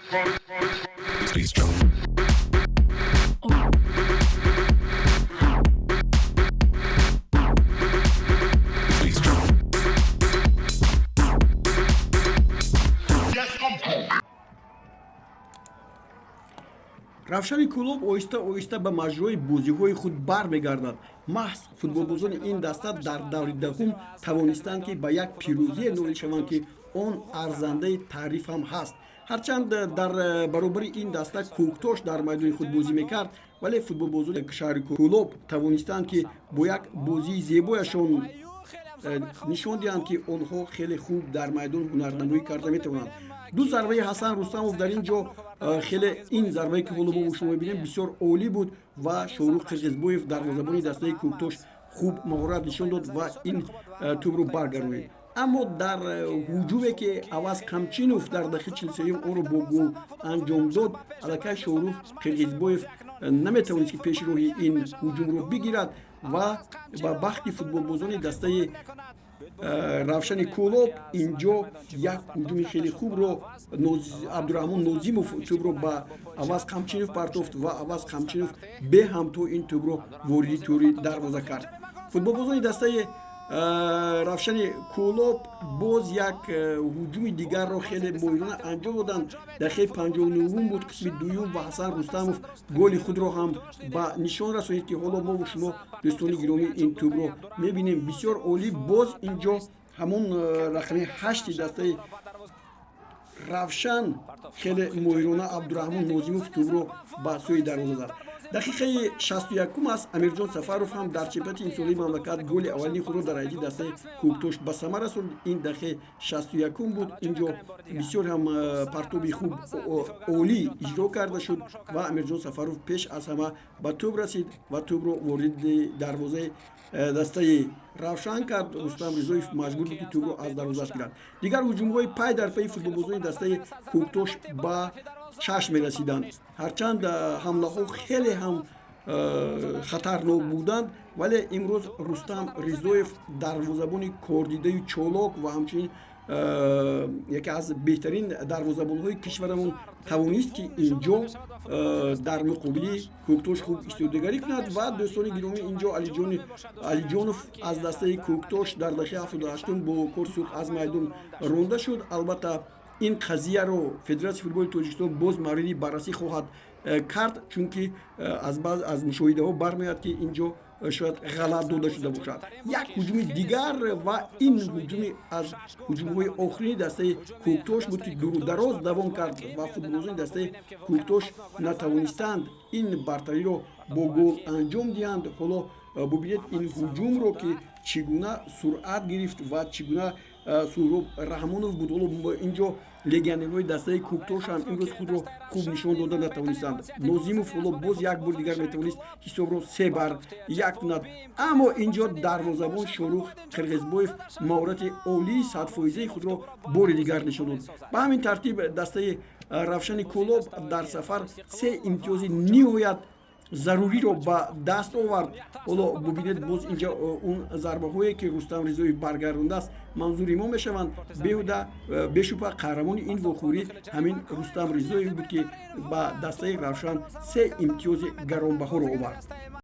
Please jump. Please jump. Равшани Кӯлоб оҳиста оҳиста ба маҷрои бозиҳои худ бармегардад. Маҳз футболбозони ин даста дар даври 10-ум тавонистанд, ки ба як пирӯзие ноил шаванд, ки он арзандаи таъриф ҳам ҳаст. Ҳарчанд дар баробари ин даста Кӯктош дар майдони худ бозӣ мекард, вале футболбозони шаҳри Кӯлоб тавонистанд, ки бо як бозии зебояшон нишон диҳанд, ки онҳо хеле хуб дар майдон ҳунарнамоӣ карда метавонанд. Ду зарбаи Ҳасан Рустамов дар ин ҷо хеле, ин зарбае, ки ҳоло мо шумо мебинем, бисёр олӣ буд ва Шоҳрух Қирғизбоев, дарвозабони дастаи Кӯктош, хуб маҳорат нишон дод ва ин тӯбро баргардонид. Аммо дар ҳуҷуме, ки Аваз Қамчинов дар дақиқаи 43-юм онро бо гол анҷом дод, аллакай Шоҳрух Қирғизбоев наметавонист, ки пеши роҳи ин ҳуҷумро бигирад ва ба бахти футболбозони дастаи Равшани Кӯлоб инҷо як ҳуҷуми хеле хубро Абдураҳмон Нозимов тӯбро ба Аваз Қамчинов партофт ва Аваз Қамчинов беҳамто ин тӯбро вориди тӯри дарвоза кард. Футболбозони дастаи Равшани Кӯлоб боз як ҳуҷуми дигарро хеле моҳирона анҷом доданд. Дақиқаи 59-ум буд, қисми дуюм, ва Ҳасан Рустамов голи худро ҳам ба нишон расонид, ки ҳоло мову шумо, дӯстони гиромӣ, ин тӯбро мебинем. Бисёр олӣ, боз инҷо ҳамон рақами 8-и дастаи Равшан хеле моҳирона Абдураҳмон Нозимов тӯбро ба сӯи дарвоза зад. Дақиқаи 61-ум аст. Амирҷон Сафаров ҳам дар чемпионати имсолаи мамлакат голи аввалини худро дар ҳайати дастаи Кӯктош ба самар расонд. Ин дақиқаи 61-ум буд. Инҷо бисёр ҳам партоби хуб, олӣ иҷро карда шуд ва Амирҷон Сафаров пеш аз ҳама ба тӯб расид ва тӯбро вориди дарвозаи дастаи Равшан кард. Рустам Ризоев маҷбур буд, ки тӯбро аз дарвозааш гирад. Дигар ҳуҷумҳои пай дар пайи футболбозони дастаи Кӯктош ба чашм мерасиданд. Ҳарчанд ҳамлаҳо хеле ҳам хатарнок буданд, вале имрӯз Рустам Ризоев, дарвозабони кордидаю чолок ва ҳамчунин яке аз беҳтарин дарвозабонҳои кишварамон, тавонист, ки инҷо дар муқобили Кӯктош хуб истодагарӣ кунад. Ва, дӯстони гиромӣ, инҷо Алиҷонов аз дастаи Кӯктош дар дақиқаи 78-ум бо корти сурх аз майдон ронда шуд. Албатта, ин қазияро Федератсияи футболи Тоҷикистон боз мавриди баррасӣ хоҳад кард, чунки аз мушоҳидаҳо бармеояд, ки инҷо шояд ғалат дода шуда бошад. Як ҳуҷуми дигар, ва ин ҳуҷуми аз ҳуҷумҳои охирини дастаи Кӯктош буд, ки дуру дароз давом кард ва футболбозони дастаи Кӯктош натавонистанд ин бартариро бо гол анҷом диҳанд. Ҳоло бубинед ин ҳуҷумро, ки чӣ гуна суръат гирифт ва чӣ гуна Суҳроб Раҳмонов буд. Ҳоло инҷо легионерҳои дастаи Кӯктош ҳам имрӯз худро хуб нишон дода натавонистанд. Нозимов ҳоло боз як бори дигар метавонист ҳисобро 3-1 кунад, аммо инҷо дарвозабон Шоҳрух Қирғизбоев маҳорати олии 100-фоизаи худро бори дигар нишон дод. Ба ҳамин тартиб дастаи Равшани Кӯлоб дар сафар се имтиёзи ниҳоят заруриро ба даст овард. Ҳоло бубинед, боз инҷа он зарбаҳое, ки Рустам Ризоев баргардондааст, манзури мо мешаванд. Беҳуда бешубҳа қаҳрамони ин вохӯрӣ ҳамин Рустам Ризоев буд, ки ба дастаи Равшан се имтиёзи гаронбаҳоро овард.